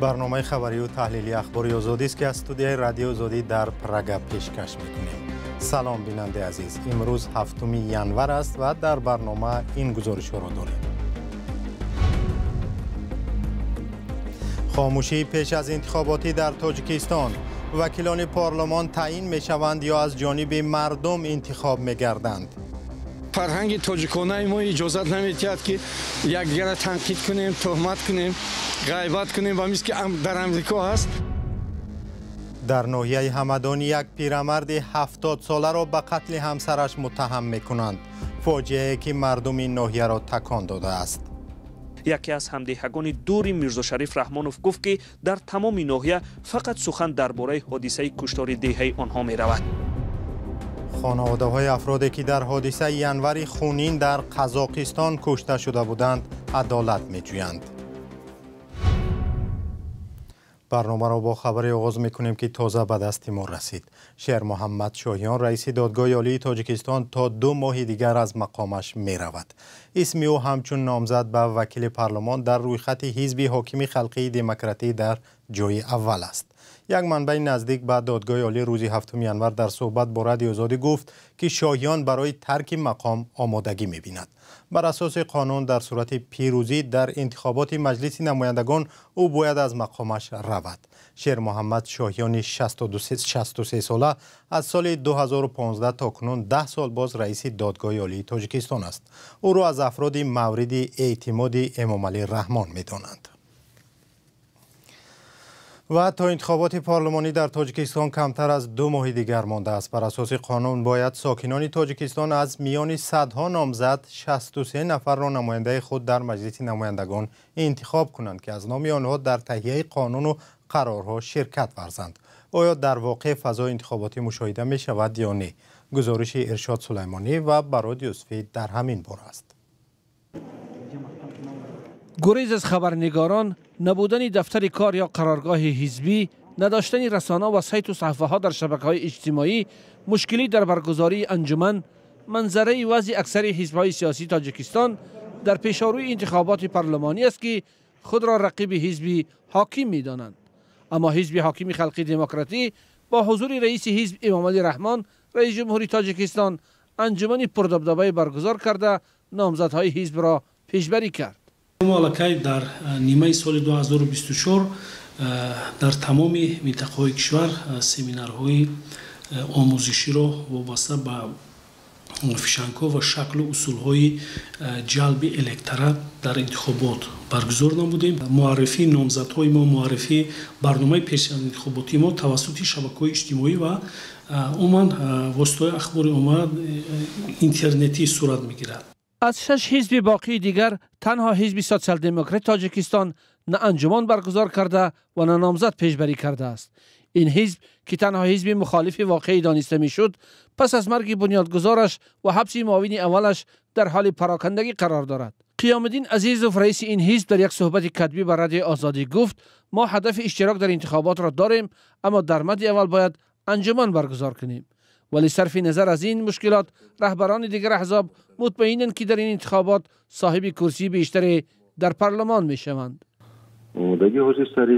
Барномаи хабарию таҳлили Ахбори Озодист, ки аз студияи Радиои Озодӣ дар Прага пешкаш мекунем. Салом, бинандаи азиз. Имрӯз 7 январ аст ва дар барнома ин гузоришҳоро дорем. Хомӯшии пеш аз интихоботӣ дар Тоҷикистон. Вакилони парлумон таъин мешаванд ё аз ҷониби мардум интихоб мегарданд? Фарҳанги тоҷиконаи мо иҷозат намедиҳад, ки якдигарро танқид кунем, туҳмат кунем, ғайбат кунем ва мисли ки дар Амрико ҳаст. Дар ноҳияи Ҳамадонӣ як пирамарди 70-соларо ба қатли ҳамсараш муттаҳам мекунанд. Фоҷиае ки мардуми ноҳияро такон додааст. Яке аз ҳамдеҳагони дури Мирзошариф Раҳмонов гуфт, ки дар тамоми ноҳия фақат сухан дар бораи ҳодисаи куштори деҳаи онҳо меравад. Хонаводаҳои афроде, ки дар ҳодисаи январи хунин дар Қазоқистон кушта шуда буданд, адолат меҷӯянд. Барномаро бо хабаре оғоз мекунем, ки тоза ба дасти мо расид. Шермуҳаммад Шоҳиён, раиси Додгоҳи Олии Тоҷикистон, то 2 моҳи дигар аз мақомаш меравад. Исми ӯ ҳамчун номзад ба вакили парлумон дар рӯйхати ҳизби ҳокими Халқии Демократӣ дар ҷои аввал аст. Як манбаи наздик ба Додгоҳи Олӣ рӯзи 7 январ дар суҳбат бо Радиои Озодӣ гуфт, ки Шоҳиён барои тарки мақом омодагӣ мебинад. Бар асоси қонун, дар сурати пирӯзӣ дар интихоботи Маҷлиси намояндагон ӯ бояд аз мақомаш равад. Шермуҳаммад Шоҳиёни 63 сола аз соли 2015 то кунун 10 сол боз раиси Додгоҳи Олии Тоҷикистон аст. Ӯро аз афроди мавриди эътимоди Эмомалӣ Раҳмон медонанд. Ва то интихоботи парлумонӣ дар Тоҷикистон камтар аз 2 моҳи дигар мондааст. Бар асоси қонун бояд сокинони Тоҷикистон аз миёни садҳо номзад 63 нафарро намояндаи худ дар Маҷлиси намояндагон интихоб кунанд, ки аз номи онҳо дар таҳияи қонуну қарорҳо ширкат варзанд. Оё дар воқеъ фазои интихоботӣ мушоҳида мешавад ё не? Гузориши Иршод Сулаймонӣ ва Барод Юсуфӣ дар ҳамин бора аст. Гурез аз хабарнигорон, набудани дафтари кор ё қароргоҳи ҳизбӣ, надоштани расона ва сайту саҳифаҳо дар шабакаҳои иҷтимоӣ, мушкилӣ дар баргузории анҷуман, манзараи вазъи аксари ҳизбҳои сиёсии Тоҷикистон дар пешорӯи интихоботи парлумонӣ аст, ки худро рақиби ҳизби ҳоким медонанд. Аммо ҳизби ҳокими Халқии Демократӣ бо ҳузури раиси ҳизб Эмомалӣ Раҳмон, раиси ҷумҳури Тоҷикистон, анҷумани пурдабдабае баргузор карда номзадҳои ҳизбро пешбарӣ кард. Мо аллакай дар нимаи соли 2024 дар тамоми минтақаҳои кишвар семинарҳои омӯзиширо вобаста ба фишангҳо ва шаклу усулҳои ҷалби электорат дар интихобот баргузор намудем. Муаррифии номзадҳои мо, муаррифии барномаи пешинтихоботии мо тавассути шабакаҳои иҷтимоӣ ва умуман воситаҳои ахбори омма интернетӣ сурат мегирад. Аз 6 ҳизби боқии дигар танҳо ҳизби Сотсиал-демократи Тоҷикистон на анҷуман баргузор карда ва на номзад пешбарӣ кардааст. Ин ҳизб, ки танҳо ҳизби мухолифи воқеӣ дониста мешуд, пас аз марги бунёдгузораш ва ҳабси муовини аввалаш дар ҳоли парокандагӣ қарор дорад. Қиёмиддин Азизов, раиси ин ҳизб, дар як суҳбати катбӣ ба Радиои Озодӣ гуфт: мо ҳадафи иштирок дар интихоботро дорем, аммо дар мадди аввал бояд анҷуман баргузор кунем. Вале сарфи назар аз ин мушкилот, раҳбарони дигар аҳзоб мутмаинанд, ки дар ин интихобот соҳиби курсии бештаре дар парлумон мешаванд. Омодагӣ ҳозир сари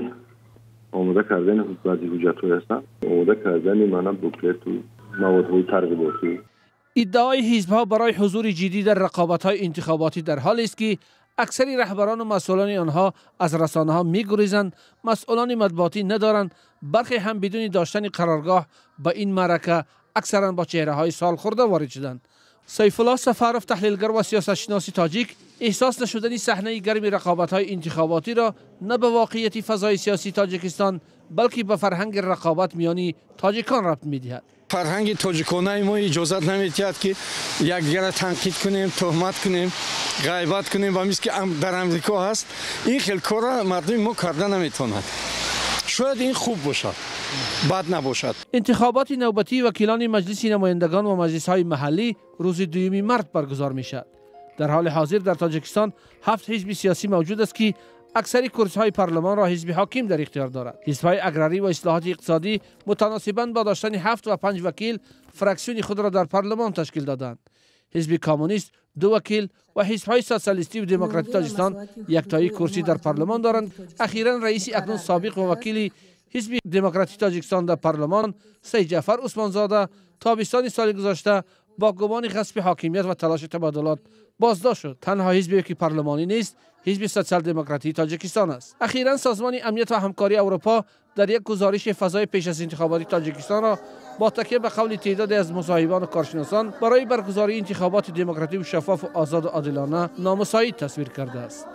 омода кардани баъзе ҳуҷҷатҳое ҳастанд, омода кардани мана буклету маводҳои тарғиботӣ. Иддаои ҳизбҳо барои ҳузури ҷиддӣ дар рақобатҳои интихоботӣ дар ҳолест, ки аксари раҳбарону масъулони онҳо аз расонаҳо мегурезанд, масъулони матбуотӣ надоранд, бархе ҳам бидуни доштани қароргоҳ ба ин маърака аксаран бо чеҳраҳои солхӯрда ворид шуданд. Сайфулло Сафаров, таҳлилгар ва сиёсатшиноси тоҷик, эҳсос нашудани саҳнаи гарми рақобатҳои интихоботиро на ба воқеияти фазои сиёсии Тоҷикистон, балки ба фарҳанги рақобат миёни тоҷикон рабт медиҳад. Фарҳанги тоҷиконаи мо иҷозат намедиҳад, ки якдигарро танқид кунем, туҳмат кунем, ғайбат кунем ва мисли ки дар Амрико ҳаст. Ин хел корро мардуми мо карда наметавонад. Шояд ин хуб бошад, бад набошад. Интихоботи навбатии вакилони Маҷлиси намояндагон ва маҷлисҳои маҳаллӣ рӯзи 2 март баргузор мешавад. Дар ҳоли ҳозир дар Тоҷикистон 7 ҳизби сиёсӣ мавҷуд аст, ки аксари курсиҳои парлумонро ҳизби ҳоким дар ихтиёр дорад. Ҳизбҳои аграрӣ ва ислоҳоти иқтисодӣ мутаносибан бо доштани 7 ва 5 вакил фраксиони худро дар парлумон ташкил доданд. Ҳизби Коммунист 2 вакил ва ҳизбҳои социалистӣ ва демократии Тоҷикистон яктои курсӣ дар парлумон доранд. Ахиран раиси акнун собиқ ва вакили ҳизби демократии Тоҷикистон дар парлумон Саид Ҷаъфар Усмонзода тобистони соли гузашта бо гумони ғасби ҳокимият ва талоши табаддулот боздошт шуд. Танҳо ҳизбе ки парлумонӣ нест, ҳизби социал-демократии Тоҷикистон аст. Ахиран Созмони Амният ва Ҳамкории Аврупо дар як гузориши фазои пеш аз интихоботи Тоҷикистонро бо такя ба қавли теъдоде аз мусоҳибон ва коршиносон барои баргузории интихоботи демократӣ шаффоф ва озод ва одилона номусоид тасвир кардааст.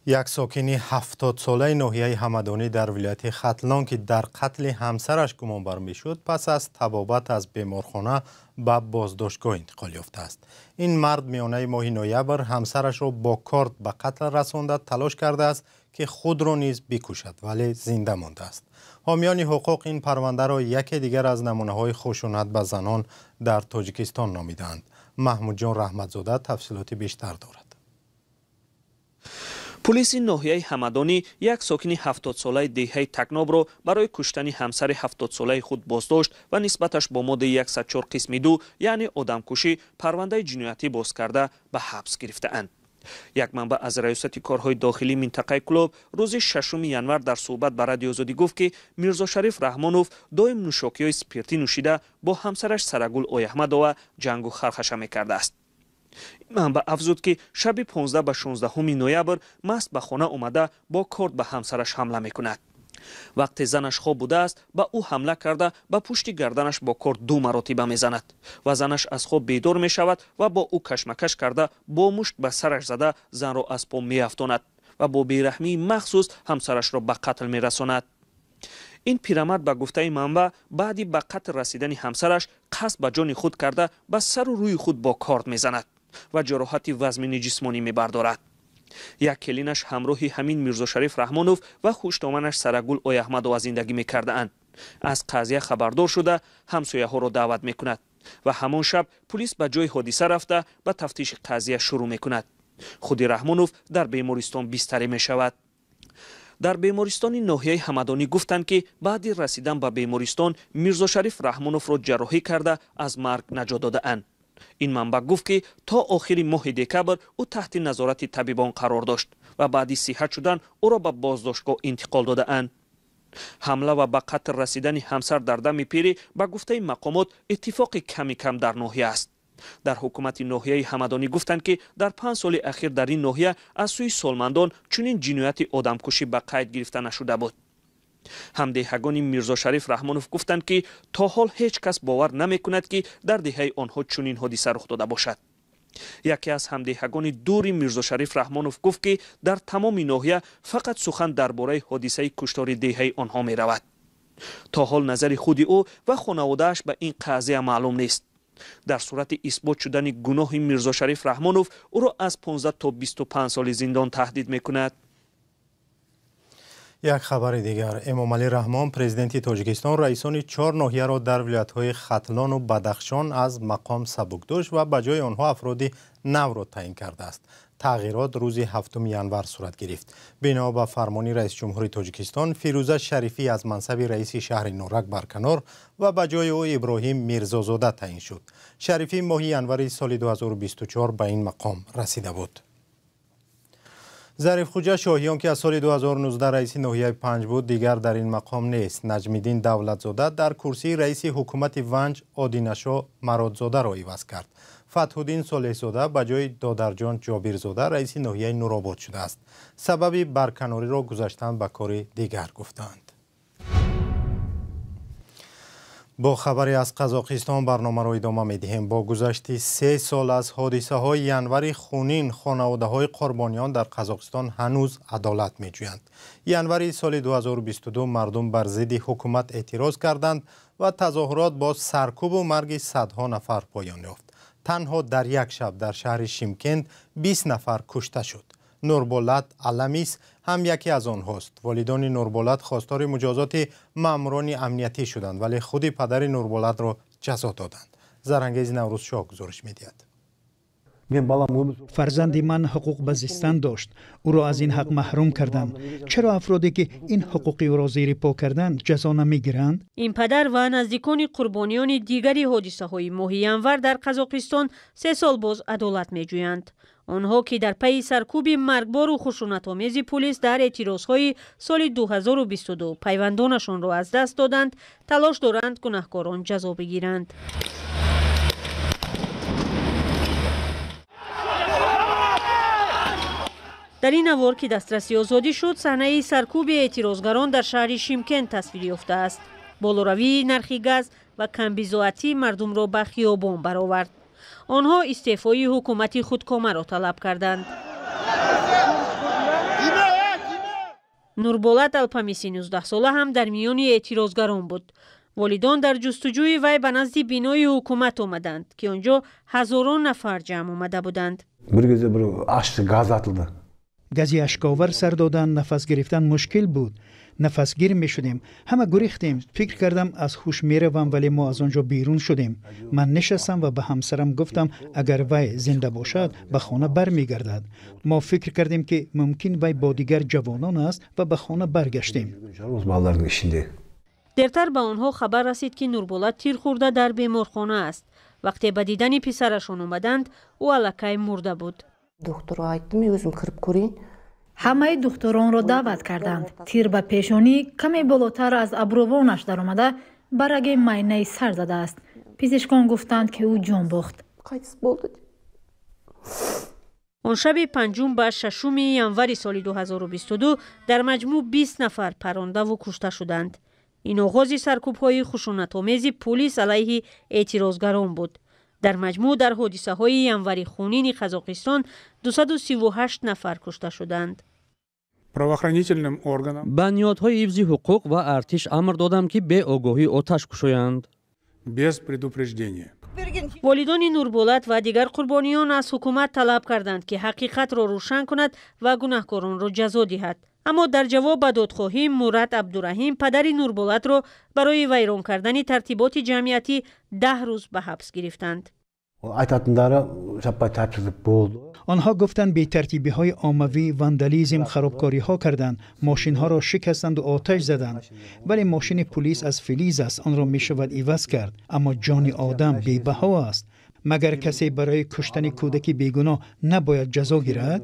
Як сокини 70-солаи ноҳияи Ҳамадонӣ дар вилояти Хатлон, ки дар қатли ҳамсараш гумонбар мешуд, пас аз табобат аз беморхона ба боздоштгоҳ интиқол ёфтааст. Ин мард миёнаи моҳи ноябр ҳамсарашро бо корд ба қатл расонда талош кардааст, ки худро низ бикушад, вале зинда мондааст. Ҳомиёни ҳуқуқ ин парвандаро яке дигар аз намунаҳои хушунат ба занон дар Тоҷикистон номидаанд. Маҳмудҷон Раҳматзода тафсилоти бештар дорад. Пулиси ноҳияи Ҳамадонӣ як сокини 70-солаи деҳаи Такнобро барои куштани ҳамсари 70-солаи худ боздошт ва нисбаташ бо моддаи 104 қисми 2, яъне одамкушӣ, парвандаи ҷиноятӣ боз карда ба ҳабс гирифтаанд. Як манбаъ аз раёсати корҳои дохилии минтақаи Кӯлоб рӯзи 6 январ дар суҳбат ба Радиои Озодӣ гуфт, ки Мирзошариф Раҳмонов доим нӯшокиҳои спиртӣ нӯшида бо ҳамсараш Сарагул Ояҳмадова ҷангу хархаша мекардааст. Манбаъ афзуд, ки шаби 15 ба 16 ноябр маст ба хона омада бо корд ба ҳамсараш ҳамла мекунад. Вақте занаш хоб будааст, ба ӯ ҳамла карда ба пушти гарданаш бо корд 2 маротиба мезанад ва занаш аз хоб бедор мешавад ва бо ӯ кашмакаш карда бо мушт ба сараш зада занро аз по меафтонад ва бо бераҳмии махсус ҳамсарашро ба қатл мерасонад. Ин пирамард ба гуфтаи манбаъ баъди ба қатл расидани ҳамсараш қасд ба ҷони худ карда ба сару рӯи худ бо корд мезанад ва ҷароҳати вазмини ҷисмонӣ мебардорад. Як келинаш ҳамроҳи ҳамин Мирзошариф Раҳмонов ва хуштоманаш Сарагул Ояҳмадова зиндагӣ мекардаанд. Аз қазия хабардор шуда ҳамсояҳоро даъват мекунад ва ҳамон шаб пулис ба ҷои ҳодиса рафта ба тафтиши қазия шурӯъ мекунад. Худи Раҳмонов дар бемористон бистарӣ мешавад. Дар бемористони ноҳияи Ҳамадонӣ гуфтанд, ки баъди расидан ба бемористон Мирзошариф Раҳмоновро ҷарроҳӣ карда аз марг наҷот додаанд. Ин манбаъ гуфт, ки то охири моҳи декабр ӯ таҳти назорати табибон қарор дошт ва баъди сиҳат шудан ӯро ба боздоштгоҳ интиқол додаанд. Ҳамла ва ба қатл расидани ҳамсар дар дами пирӣ ба гуфтаи мақомот иттифоқи ками кам дар ноҳия аст. Дар ҳукумати ноҳияи Ҳамадонӣ гуфтанд, ки дар 5 соли ахир дар ин ноҳия аз сӯи солмандон чунин ҷинояти одамкушӣ ба қайд гирифта нашуда буд. Ҳамдеҳагони Мирзошариф Раҳмонов гуфтанд, ки то ҳол ҳеҷ кас бовар намекунад, ки дар деҳаи онҳо чунин ҳодиса рух дода бошад. Яке аз ҳамдеҳагони дури Мирзошариф Раҳмонов гуфт, ки дар тамоми ноҳия фақат сухан дар бораи ҳодисаи куштори деҳаи онҳо меравад. То ҳол назари худи ӯ ва хонаводааш ба ин қазия маълум нест. Дар сурати исбот шудани гуноҳи Мирзошариф Раҳмонов ӯро аз 15 то 25 соли зиндон таҳдид мекунад. Як хабари дигар. Эмомалӣ Раҳмон, президенти Тоҷикистон, раисони 4 ноҳияро дар вилоятҳои Хатлону Бадахшон аз мақом сабукдӯш ва ба ҷои онҳо афроди навро таъин кардааст. Тағйирот рӯзи 7 январ сурат гирифт. Бино ба фармони раисҷумҳури Тоҷикистон, Фирӯза Шарифӣ аз мансаби раиси шаҳри Норак барканор ва ба ҷои ӯ Иброҳим Мирзозода таъин шуд. Шарифӣ моҳи январи соли 2024 ба ин мақом расида буд. Зарифхуҷа Шоҳиён, ки аз соли 2019 раиси ноҳияи Панҷ буд, дигар дар ин мақом нест. Наҷмиддин Давлатзода дар курсии раиси ҳукумати Ванҷ Одинашо Мародзодаро иваз кард. Фатҳуддин Солеҳзода ба ҷои Додарҷон Ҷобирзода раиси ноҳияи Нуробод шудааст. Сабаби барканориро гузаштан ба кори дигар гуфтаанд. Бо хабаре аз Қазоқистон барномаро идома медиҳем. Бо гузашти 3 сол аз ҳодисаҳои январи хунин, хонаводаҳои қурбониён дар Қазоқистон ҳанӯз адолат меҷӯянд. Январи соли 2022 мардум бар зидди ҳукумат эътироз карданд ва тазоҳурот бо саркӯбу марги садҳо нафар поён ёфт. Танҳо дар як шаб дар шаҳри Шимкент 20 нафар кушта шуд. Нурболат Аламис ҳам яке аз онҳост. Волидони Нурболат хостори муҷозоти маъмурони амниятӣ шуданд, вале худи падари Нурболатро ҷазо доданд. Зарангези Наврӯзшоҳ гузориш медиҳад. Фарзанди ман ҳуқуқ ба зистан дошт. Ӯро аз ин ҳақ маҳрум карданд. Чаро афроде ки ин ҳуқуқи ӯро зери по карданд, ҷазо намегиранд? Ин падар ва наздикони қурбониёни дигари ҳодисаҳои моҳи январ дар Қазоқистон 3 сол боз адолат меҷӯянд. Онҳо ки дар пайи саркӯби маргбору хушунатомези пулис дар эътирозҳои соли 2022 пайвандонашонро аз даст доданд, талош доранд гунаҳкорон ҷазо бигиранд. Дар ин навор ки дастраси озодӣ шуд, саҳнаи саркӯби эътирозгарон дар шаҳри Шимкент тасвир ёфтааст. Болоравии нархи газ ва камбизоатӣ мардумро ба хиёбон баровард. Онҳо истеъфои ҳукумати худкомаро талаб карданд. Нурболат Алпамиси 19-сола ҳам дар миёни эътирозгарон буд. Волидон дар ҷустуҷӯи вай ба назди бинои ҳукумат омаданд, ки он ҷо ҳазорон нафар ҷамъ омада буданд. Гази ашковар сар додан, нафас гирифтан мушкил буд. Нафасгир мешудем. Ҳама гурехтем. Фикр кардам аз ҳуш меравам, вале мо аз он ҷо берун шудем. Ман нишастам ва ба ҳамсарам гуфтам, агар вай зинда бошад, ба хона бармегардад. Мо фикр кардем, ки мумкин вай бо дигар ҷавонон аст ва ба хона баргаштем. Дертар ба онҳо хабар расид, ки Нурболат тир хӯрда дар беморхона аст. Вақте ба дидани писарашон омаданд, ӯ аллакай мурда буд. Ҳамаи духтуронро даъват карданд. Тир ба пешонӣ каме болотар аз абрувонаш даромада, ба раги майнаи сар задааст. Пизишкон гуфтанд, ки ӯ ҷон бохт. Он шаби 5 ба 6 январи соли 2022 дар маҷмӯъ 20 нафар парондаву кушта шуданд. Ин оғози саркӯбҳои хушунатомези пулис алайҳи эътирозгарон буд. Дар маҷмӯъ дар ҳодисаҳои январи хунини Қазоқистон 238 нафар кушта шуданд. Ба ниҳодҳои ҳифзи ҳуқуқ ва артиш амр додам, ки беогоҳӣ оташ кушоянд. Волидони Нурболат ва дигар қурбониён аз ҳукумат талаб карданд, ки ҳақиқатро рӯшан кунад ва гунаҳкоронро ҷазо диҳад. Аммо дар ҷавоб ба додхоҳӣ Мурат Абдураҳим падари Нурболатро барои вайрон кардани тартиботи ҷамъиятӣ 10 рӯз ба ҳабс гирифтанд. Онҳо гуфтанд бетартибиҳои оммавӣ, вандализм, харобкориҳо карданд, мошинҳоро шикастанду оташ заданд. Вале мошини пулис аз филиз аст, онро мешавад иваз кард. Аммо ҷони одам бебаҳо аст. Магар касе барои куштани кӯдаки бегуноҳ набояд ҷазо гирад?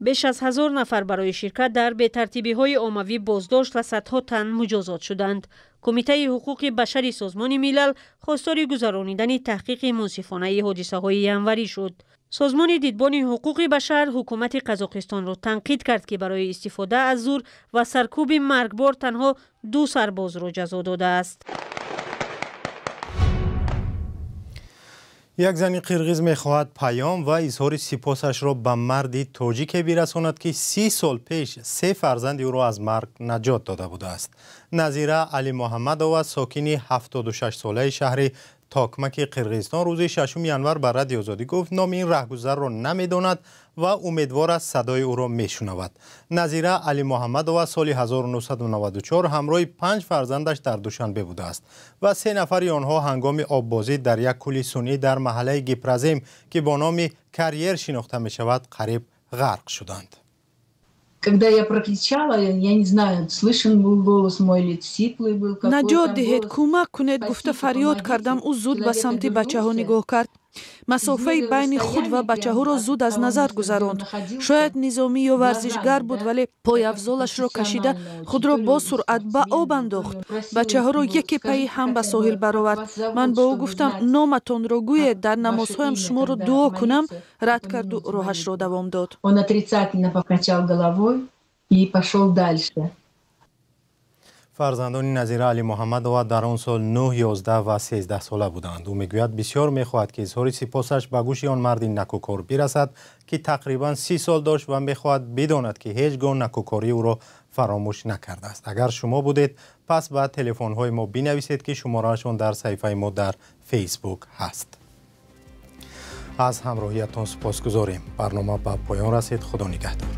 Беш аз 1000 нафар барои ширкат дар бетартибиҳои оммавӣ боздошт ва садҳо тан муҷозот шуданд. Кумитаи ҳуқуқи башари Созмони Милал хостори гузаронидани таҳқиқи мунсифонаи ҳодисаҳои январӣ шуд. Созмони дидбони ҳуқуқи башар ҳукумати Қазоқистонро танқид кард, ки барои истифода аз зур ва саркӯби маргбор танҳо 2 сарбозро ҷазо додааст. Як зани қирғиз мехоҳад паём ва изҳори сипосашро ба марди тоҷике бирасонад, ки 30 сол пеш 3 фарзанди ӯро аз марг наҷот дода будааст. Назира Алимуҳаммадова, сокини 76-солаи шаҳри Токмаки Қирғизистон, рӯзи 6 январ ба Радиои Озодӣ гуфт, номи ин раҳгузарро намедонад ва умедвор аст садои ӯро мешунавад. Назира Алимуҳаммадова соли 1994 ҳамроҳи 5 фарзандаш дар Душанбе будааст ва 3 нафари онҳо ҳангоми оббозӣ дар як кӯли сунъӣ дар маҳаллаи Гипразем, ки бо номи карьер шинохта мешавад, қариб ғарқ шуданд. Когда я прокричала, я не знаю, слышен был голос мой или сиплый был. Наҷот диҳед, кӯмак кунед, гуфта фарёд кардам. Ӯ зуд ба самти бачаҳо нигоҳ кард. Масофаи байни худ ва бачаҳоро зуд аз назар гузаронд. Шояд низомӣ ё варзишгар буд, вале пойафзолашро кашида худро бо суръат ба об андохт. Бачаҳоро яке пайи ҳам ба соҳил баровард. Ман бо ӯ гуфтам, номатонро гӯед, дар намозҳоям шуморо дуо кунам. Рад карду роҳашро давом дод. Он отрицательно покачал головой и пошел дальше. Фарзандони Назира Алимуҳаммадова дар он сол 9, 11 ва 13 сола буданд. Ӯ мегӯяд, бисёр мехоҳад, ки изҳори сипосаш ба гӯши он марди накӯкор бирасад, ки тақрибан 30 сол дошт ва мехоҳад бидонад, ки ҳеҷ гоҳ накӯкории ӯро фаромӯш накардааст. Агар шумо будед, пас ба телефонҳои мо бинависед, ки шумораашон дар саҳифаи мо дар Фейсбук ҳаст. Аз ҳамроҳиятон сипосгузорем. Барнома ба поён расид. Худо нигаҳдор.